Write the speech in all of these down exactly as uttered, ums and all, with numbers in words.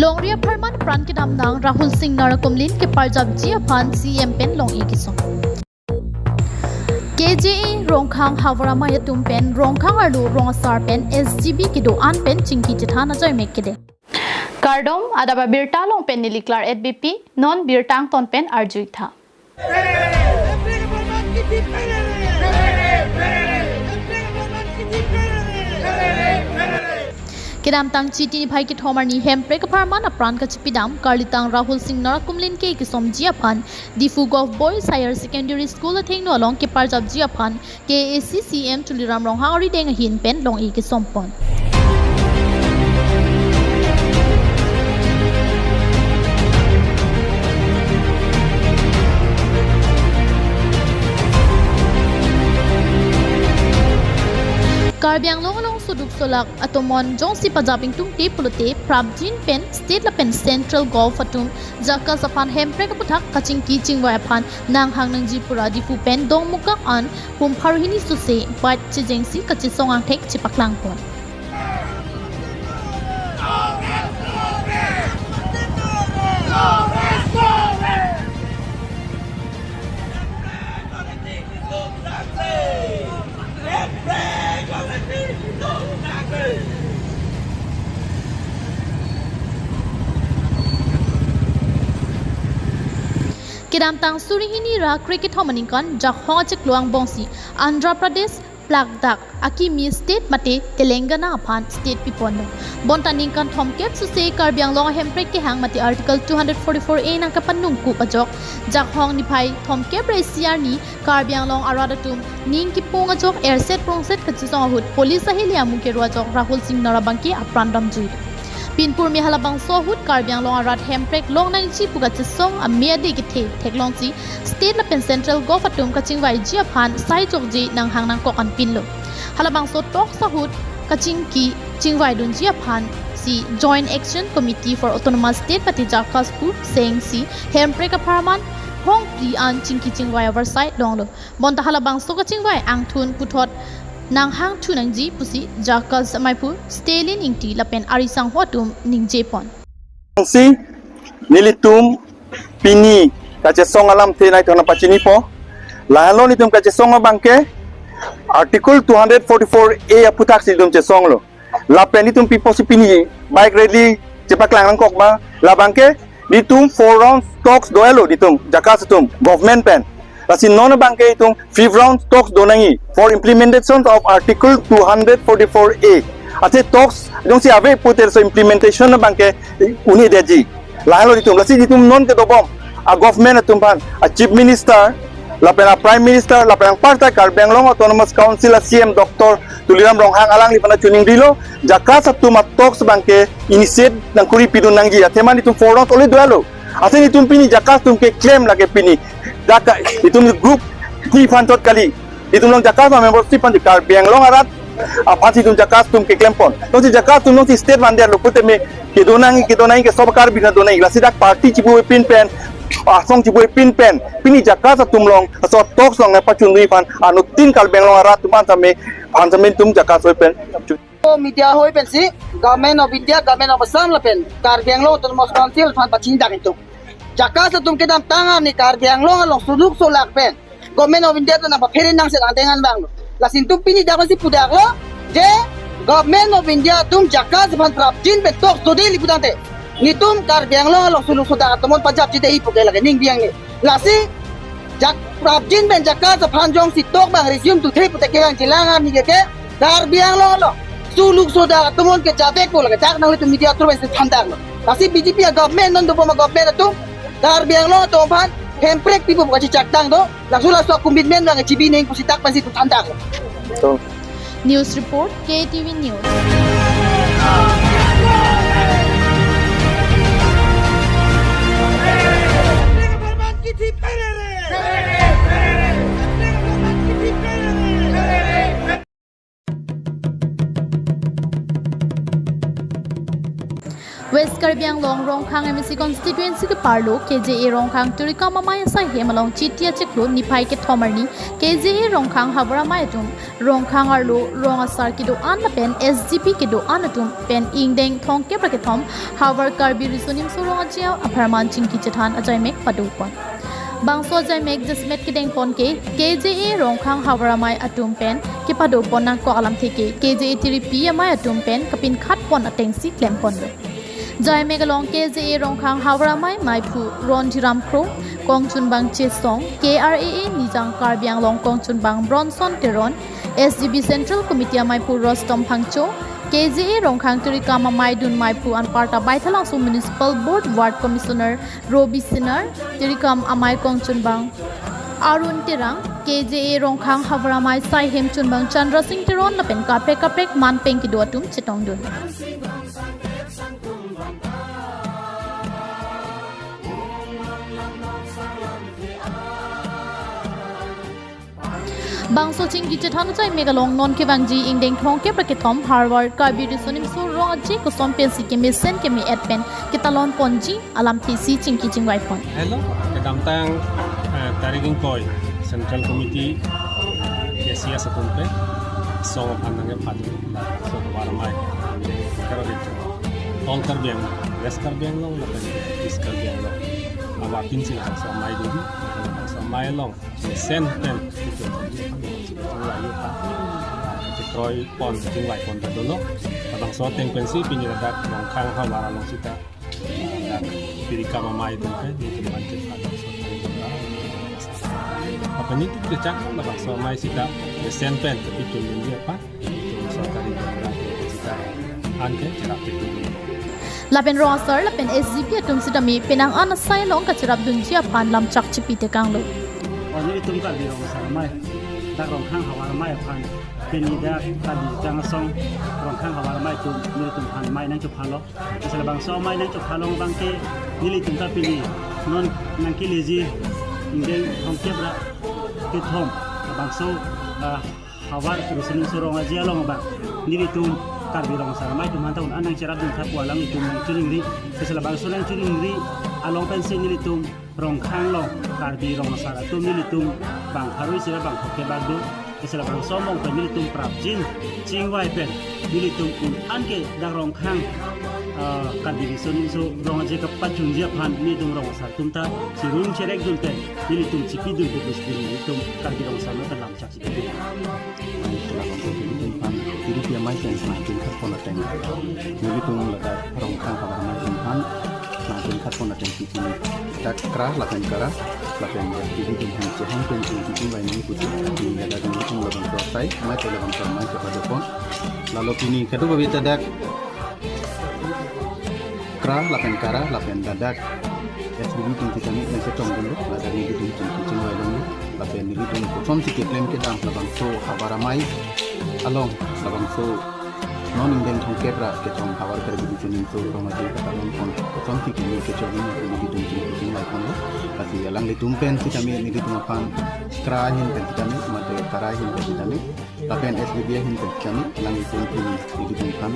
Longri apharman pran kedam nang Rahul Singh Narakumlin keparjapji aphan C M pen long-e kesom. K J A Rongkhang havar amei atum pen Rongkhang arlo rong asar pen S G B kedo-an pen chingki chethan ajoi mek kede. Kardom, adap abirta along pen neli Claret Beypi, non birta angton pen arju-ik tha. Kedamtang Chiti niphai kethom arni Hemprek apharman apran kachipidam karlitang Rahul Singh Narakumlin ke kesomji aphan Diphu Govt Boys Higher Secondary School athengno along keparjapji aphan K A A C C M Tuliram Ronghang arideng ahin pen long-e kesompon. Karbi Anglong along soduk solak atomon jongsi pajap ingtungte pulote prapjin pen state lapen central govt atum JACAS aphan Hemprek aputhak kachingki chingvai aphan nanghang nangji pura Diphu pen Dongmukak an pum pharo hini sose bike chejengsi kachesong angthek chepaklangpon. Kedamtang suri hini ra krekethom aningkan Jakhong achiklo angbongsi Andhra Pradesh plakdak akimi state mate Telangana aphan state piponlo. Bonta ningkan thomkep sose Karbi Anglong Hemprek kehang mate Article two hundred forty-four A nangkapanungkup ajok Jakhong niphai thomkep ra isi arni Karbi Anglong arat atum ning kipung ajok erset prongset kachesong ahut police ahili amung kero ajok Rahul Singh Nara abangke apran damjui. Pinpur me halabangso ahut Karbi Anglong arat Hemprek long nangji pu kachesong ame ade kethe theklongsi state lapen central govt atum kachingvaiji aphan sai jokje nanghang nangkok anpinlo. Halabangso talks ahut kachingki chingvaidunji aphan si Joint Action Committee for Autonomous State mate JACAS pu sengsi Hemprek apharman hongpli an chingki chingvai avarsai longlo. Bonta halabangso kachingvai angthun puthot nanghangthu nangji pusi JACAS amei aphu Stalin Ingti lapen ari sangho atum ningjepon. Si nelitum pini kachesong alamthe nai thona pachinipo. Lahelo nelitum kachesong abangke Article two hundred forty-four A aputhaksi nelitum chesonglo. Lapen nelitum piposi pini bike rally chepaklang nangkok ma. Labangke nelitum four rounds talks do-etlo nelitum JACAS atum government pen. Lasi non abangke nelitum fifth round talks do nangji for implementation of Article two hundred forty-four A. Athe talks jongsi ave puter so implementation abangke un-edetji. Lahelo nelitum, lasi nelitum non kedobom a government atum aphan, a chief minister, lapen a prime minister, lapen anparta Karbi Anglong Autonomous Council a C M Doctor Tuliram Ronghang alangliphan choningrilo, JACAS atum a talks abangke initiate nangkuri pidun nangji. Athema nelitum four rounds already do-etlo. Athe nelitum pini JACAS atum keklem lake pini dak nelitum group three aphan chot kali. Nelitum along JACAS a membership aphan Karbi Anglong arat aphansi nelitum JACAS atum keklempon. Jongsi JACAS atum jongsi state mandetlo puteme kedo nang, kedo nang ke sob Karbi nang do nang. Lasi dak party chibu-e pin pen, asong chibu-e pin pen pini JACAS atum along so talks along pachunri aphan anuttin Karbi Anglong arat atum aphan same, aphan same nelitum JACAS ahoi pen. Media ahoi pensi Government of India, Government of Assam lapen Karbi Anglong Autonomous Council aphan pachini dak itum. JACAS atum kedamtang arni Karbi Anglong along soduk solak pen Government of India atum nangpaphere nangsi angdeng anbanglo. Lasi nelitum pini dak si pudaklo je Government of India atum JACAS aphan prapjin pen talks do dei li pudamte, nelitum Karbi Anglong along soduk sodak atomon pajapji dei pu ke lake ning biang ni. Lasi jak prapjin pen JACAS aphan jongsi talks abang resume to the pute kevangjilang arni ke ke Karbi Anglong along soduk sodak atomon kejapvekpo lake dak nanglitum media through pen si thandaklo. Lasi B J P a government non dobom a government atum Karbi Anglong atum aphan Hemprek pipo pu kachichak tang do. Laso laso commitment abang chibi nang pusi dak pensi nelitum thandaklo. News report, K T V News. West Karbi Anglong Rongkhang M A C constituency keparlo K J A Rongkhang Tirikam Amei asaihem along Chiti achiklo niphai kethom arni K J A Rongkhang havar amei atum Rongkhang arlo rong asar kedo-an lapen S G B kedo-an atum pen ingdeng thomkep ra kethom havar Karbi Riso Nimso Rong Aje apharman chingki chethan ajaimek padopon. Bangso ajaimek jasemet kedengpon ke K J A Rongkhang havar amei atum pen kepadopon nangkok alamthe ke K J A tiripi amei atum pen kapinkhatpon atengsi klemponlo. Jaimek along K J A Rongkhang havar amei meiphu Ronjiram Kro, kongchunbang Chesong, K R A A Nijang Karbi Anglong kongchunbang Bronson Teron, S G B Central Committee ameiphu Rostom Phangcho, K J A Rongkhang Tirikam Amei dun meiphu anparta Baithalangso Municipal Board Ward Commissioner Robi Sinar, Tirikam Amei kongchunbang Arun Terang, K J A Rongkhang havar amei asaihem chunbang Chandra Singh Teron lapen kaprek kaprek manpeng kedo atum chetongdun. Bangso chingki chethan ajaimek along non kevangji ingdeng thomkep ra kethom havar Karbi Riso Nimso Rong Aje koson pensi kemesen keme-et pen ketalonponji alamthesi chingki chingvaipon. Hello, kedamtang, eh, tarik ingkoi Central Committee, eh, K C S atum pen song aphan nangkepado, laso havar amei, karo itu, All Karbi Anglong, West Karbi Anglong, lapen East Karbi Anglong, awatin si labangso amei dodi, labangso amei along mesen pen itu, itu, itu, itu, itu, itu, kroipon, chingvaipon ta dolo. Labangso ateng pensi pini ladak Rongkhang havar along sita, ladak Tirikam Amei atum ke, di tempat kita ada suatu tempat. Apa ni tu kita cak, labangso amei sita, mesen pen, tapi cuma dia apa? Itu suatu hari kita, kita, anke, cerap itu. Lapen rong asar lapen S G B atum sitame penang an asai along kacherapdunji aphan lamchak chipi tekanglo. O nelitum Karbi rong asar amei, dak Rongkhang havar amei aphan, pini dak Karbi Riso Nimso Rong Asong Rongkhang havar amei atum nelitum aphan amei nangchephalok. Asal labangso amei nangchephalok abang ke nelitum ta pini non nangkeleji ingdeng thomkep ra kethom labangso, ah, havar Riso Nimso Rong Aje along abang nelitum Karbi rong asar amei atum aphan ta un-an nangcherapdun tha pu alanglitum nangchoningri. Asal labangso nangchoningri along pensi nelitum Rongkhang along Karbi rong asar atum nelitum bang pharo isi ra bang thomkep bak do. Asal labangso among pen nelitum prapjin chingvai pen nelitum un-an ke dak Rongkhang, ah, Karbi Riso Nimso Rong Aje kapachunji aphan nelitum rong asar atum ta chirung cherekdun pen nelitum chipidun pu bus nelitum Karbi rong asar atum pen lamchak Labangso nelitum aphan tiripi amei pen nangpinkhatpon ateng, nelitum ladak Rongkhang havar amei atum aphan nangpinkhatpon ateng, pini dak kra lapen kara lapen tiripi atum aphan chehang pen chingki chingvai nangji pusi, pini ladak nelitum labangso asai amei pen labangso amei kepadopon. Lalo pini kadokave ta dak kra lapen kara lapen ladak S B B atum sitame nangchetongdunlo, ladak nelitum chingki chingvai longlo, lapen nelitum kosonsi keklem kedam labangso havar amei along, labangso non ingdeng thomkep ra kethom havar Karbi Riso Nimso Rong Aje katalonpon, kosonsi keme kechokji nelitum chingki chingvaiponlo. Lasi alanglitum pen sitame nelitum aphan kra ahin pen sitame mate kara ahin pen sitame lapen S B B ahin pen kami alanglitum pini nelitum aphan,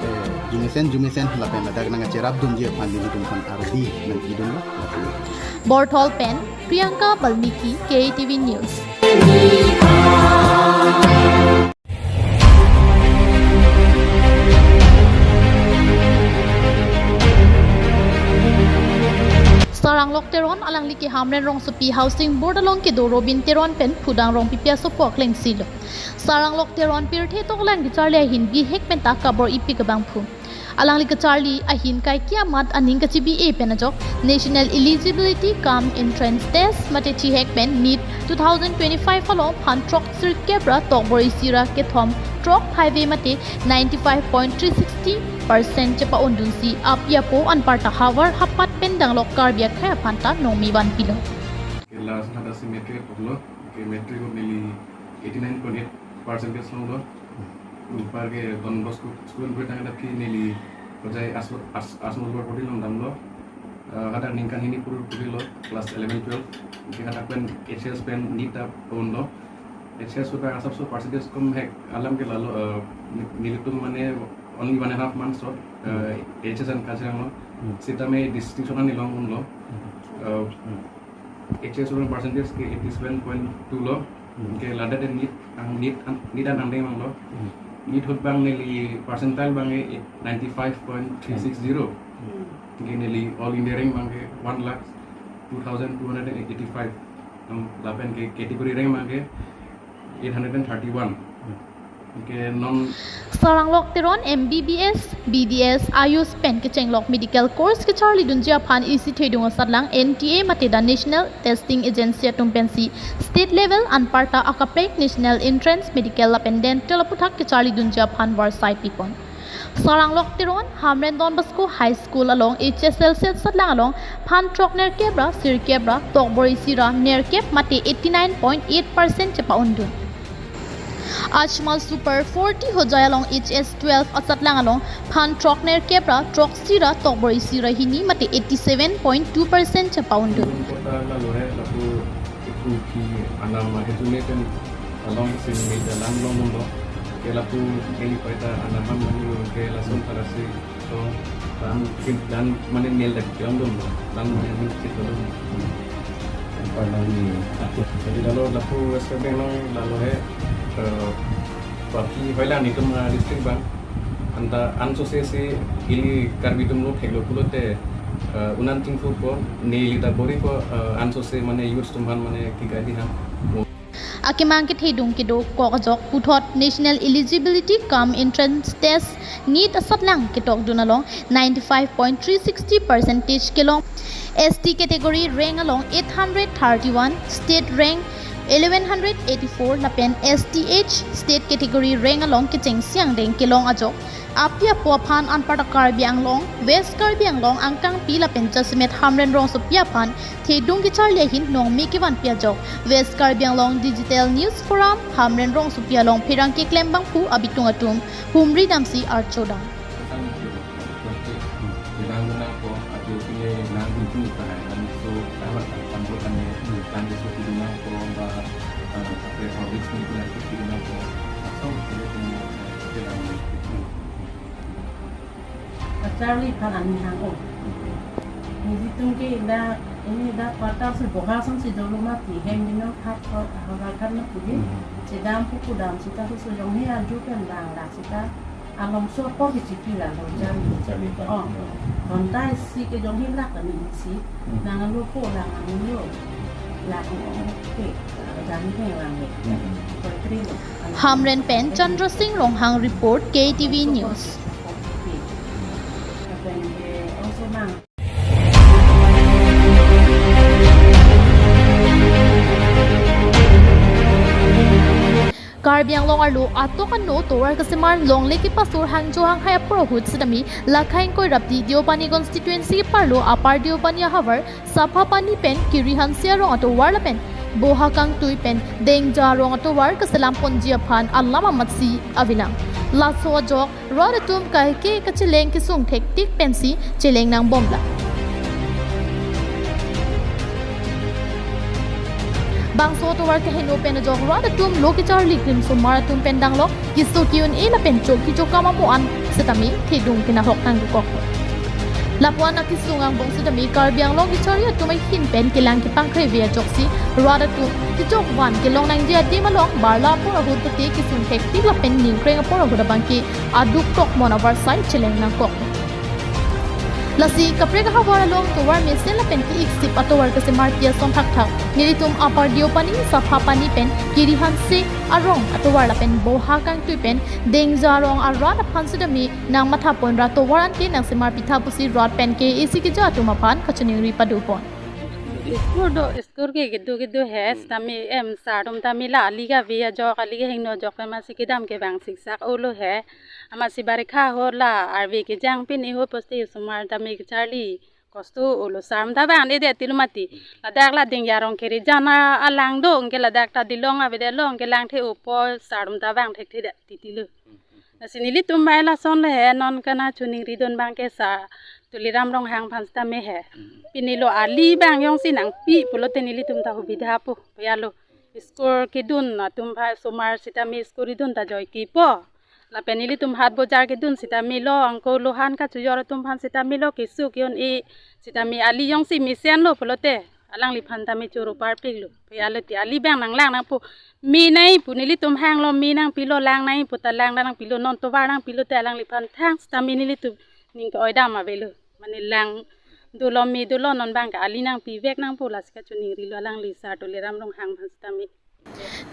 eh, jumesen jumesen lapen ladak nangcherapdunji aphan nelitum aphan ardi nangpidunlo. Borthol pen Priyanka Balmiki, K T V News. Sarang Lok Teron alangli ke Hamren Rongsopi Housing Board along kedo Robin Teron pen Phudang Rongpipi asopo aklengsilo. Sarang Lok Teron pirthe toklang kacharli ahin bihek pen ta kabor-ipik abangphu. Alangli kacharli ahin kaike amat aning kachibi-e pen ajok National Eligibility cum Entrance Test mate chihek pen NEET two thousand twenty-five along aphan throk sirkep ra tokbor isi ra kethom throk phaive mate ninety-five point three six percent chepa-undunsi api apo anparta havar hapat pen danglok Karbi akhei aphan ta nongmi vanpilo. Last hada si matric apotlo, ke matric apot neli eighty nine point eight percentage longlo. Anparke Don Bosco School puri tangka aphi neli hojai As-, As-, Asmol Bor puri along damlo. Ah, hadak ningkan hini puri purilo, class eleven, twelve. Ke hadak pen H S pen NEET ta unlo. H S pen asapso percentage kom hek alam ke lalo, ah, ni-, nelitum mane Only one and a half months short, uh, H S and Kazirang lo. Hmm. Sitame distinction ani long unlo. Hmm. Uh, Hmm. H S percentage ke eighty seven point two lo. Hmm. Ke ladak NEET, ang NEET, ang NEET an angdeng lo. Hmm. NEET ahut abang neli percentile abang ke ninety five point three six zero. Hmm. Ke neli all India rank abang ke one lakh two thousand two hundred and eighty five. Ang lapen ke category rank abang ke eight hundred and thirty one. Ke non Sir Anglok Teron M B B S, B D S, Ayush pen kechenglok medical course kecharlidunji aphan isi thedung asatlang N T A mate the National Testing Agency atum pensi state level anparta akaprek National Entrance Medical lapen Dental aputhak kecharlidunji aphan varsai pipon. Sir Anglok Teron, Hamren Don Bosco High School along H S L C asatlang along phan throk nerkep ra sirkep ra tokbor isi ra nerkep mate eighty nine point eight percent chepa-undun. Ajmal Super forty Hojai along H S twelve asatlang along phan throk nerkep ra throk isi ra tokbor isi ra hini mate eighty seven point two percent chepa-undun. Kota lalo he lapu ipu ki anam ahetune pen along si media lang long lo. Ke lapu neli paita anam mani ke lason para si to lam kin dan mane nel dak jam dum lo. Lam mane min chit lo. Apa nang ni? Jadi lalo lapu S K B nang lalo he, eh, baki hoilang netum, eh, district abang. Anta ansose si ili Karbi atum lo theklo pulote, eh, unan chingthurpo, neli ta bor-ipo, eh, ansose mane youths atum aphan mane kikadi aphan. Akemang kethedung kedokok ajok puthot National Eligibility cum Entrance Test NEET asatlang ketokdun along ninety five point three six percentage kelong, S T category rank along eight hundred thirty one, state rank eleven hundred eighty four lapen S T H state category rank along kechengsi angdeng kelong ajok api apo aphan anparta Karbi Anglong, West Karbi Anglong angkangpi lapen jasemet Hamren rongsopi aphan thedung kecharli ahin nongmi kevanpi ajok West Karbi Anglong Digital News Forum Hamren rongsopi along pherangke klembangphu abitung atum humri damsi archodam. Nang nang ko ajo pine nang gunting pa nang so dapat kan pambo kan ne kan so kudu nang ko ba, eh, apa ya, public ni ko nang kudu nang ko asal kudu ko nang ko. Kacharli aphan ani hang o. Nelitum ke dak, ini dak quarter si boha asonsi dolo mati, hem bino khat ko hawa khat na pudi. Hmm. Chedam pu kudam sita so jong he arju pen bang lak sita. Along so ko kichiki la lo jam. Hmm, jam ni pa. Oh. Hmm. Honda isi ke jong he lak ani isi. Hmm. Nang lo ko lang ani lo. Lak o ke. Jam ni ke lang ni. Hmm. Poetry lo. Hamren pen Chandra Singh Ronghang report, K T V News. Karbi Anglong arlo atok ano tovar kesemar longle kepasur hangjo hanghai apor ahut sitame lakhai ingkoi rapdi Deopani constituency keparlo Upper Deopani ahavar Saphapani pen Kiri Hanse arong atovar lapen Boha Kangtui pen Dengja arong atovar keselam ponji aphan alam amatsi avelang. Laso ajok rat atum kaike kacheleng kesung thektik pensi cheleng nangbomlang. Bangso atovar keheno pen ajok rat atum lo kecharli krim osomar atum pen danglo keso ke-un-e lapen chok kechokam amo an sitame thedung kenahok nangdukok. Lapu-an akesung angbong sitame Karbi Anglong kechari atum ahin pen kelang kepangkre ave ajoksi rat atum kechokvan kelong nangji adim along barla apor ahut pute kesung thektik lapen ningkreng apor ahut abangke aduk tokmon avarsai cheleng nangkok. Lasi kaprek ahavar along tovar mesen lapen ke-ik sip atovar kesemarpi ason thakthak nelitum Upper Deopani, Saphapani pen Kiri Hanse arong atovar lapen Boha Kangtui pen Dengja arong arat aphan sitame nangmathapon ra tovar anke nangsemarpitha pusi rat pen ke isi keja atum aphan kachiningri padopon. School do, school ke kedo kedo he, sitame em sir atum tame la ali kave ajok, ali kehingno ajok amatsi kedam kevang siksak olo he. Amatsi barikha ahut la arve kejang pini ahut pusi osomar tame kecharli kosto olo, sir atum ta vangdedet tilo mati. Ladak la Dengja arong kiri jana alang do, anke ladak ta dilong avedetlo, anke langthe-opo, sir atum ta vang thekthedet titilo. Lasi nelitum bai lason le he, non kana chiningridun abangke sir Tuliram Ronghang aphan sitame he. Pini lo ali abang jongsi nangpi pulote nelitum ta hubidha po, piyalo. School kedun atum aphan osomar sitame school kedun ta joike po. Lapen nelitum hat bojar kedun sitame lo, angko lohan kachojor atum aphan sitame lo, keso ke-un-e sitame ali jongsi mesenlo pulote alangliphan tame choro parpiklo. Pe alote ali abang nanglang nangpo, me nangji pu nelitum hanglo, me nangpilo, lang nangji pu ta lang nangpilo, non tovar nangpilote alangliphan thang sitame nelitum ning ke-oidam avelo. Mane lang dolo, me dolo, non abang ke ali nangpivek nangpo, lasi kachoningrilo alangli Sar Tuliram Ronghang aphan sitame.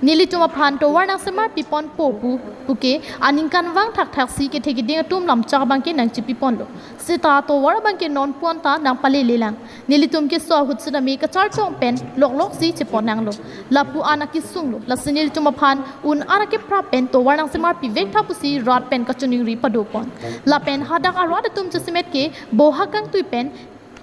Nelitum aphan tovar nangsemar piponpo pu puke aningkanvang thakthaksi kethe kiding atum lamchak abang ke nangchipiponlo. Seta tovar abang ke nonpu-an ta nangpalelelang. Nelitum keso ahut sitame kacharchong pen lokloksi chepon nanglo. Lapu-an akesunglo. Lasi nelitum aphan un-an akeprap pen tovar nangsemar pivek tha pusi rat pen kachoningri padopon. Lapen hadak arat atum jasemet ke bohak kangtui pen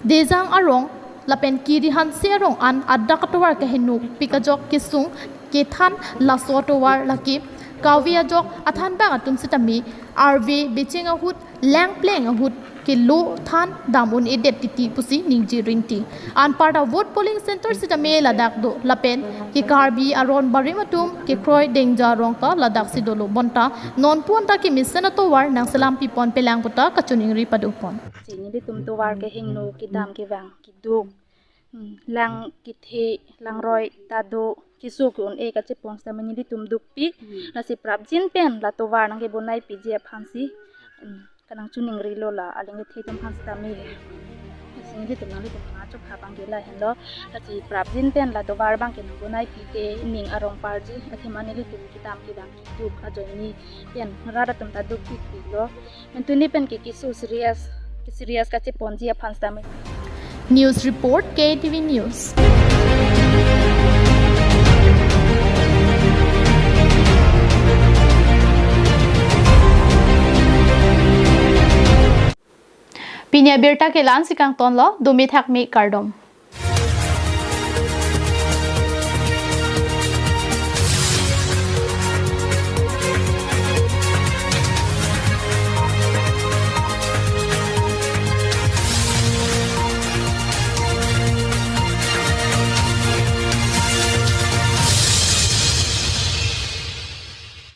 Dejang arong lapen Kiri Hanse arong an adak atovar kehingno pik ajok kesung kethan, laso atovar lake kave ajok athan abang atum sitame arve becheng ahut, lang pleng ahut kelo than dam un-edet titi pusi ningje rinti. Anparta vote polling center sitame ladak do, lapen ke Karbi aron barim atum kekroi dengja arong ta ladaksi dolo, bonta nonpu-an ta kemesen atovar nangselam piponpelang pu ta kachoningri padopon. Si nelitum tovar kehingno kedam kevang keduk, hmm, lang kethe, langroi ta do, keso ke-un-e kachepon sitame nelitum dukpik. Hmm. Lasi prapjin pen la tovar nangkebonaipiji aphansi, hmm, kanangchoningrilo la aling kethe atum aphan sitame. Lasi nelitum nanglitum nangchok ha abang ke lahenlo. Lasi prapjin pen la tovar abang ke nangbonaipite ning arong parji, athema nelitum kedam kedam keduk ajoine pen rat atum ta dukpikpiklo. Mentuni pen ke keso serious, serious kacheponji aphan sitame. News report, K T V News. Pini abirta ke la-ansi kangtonlo, dome thakme, kardom.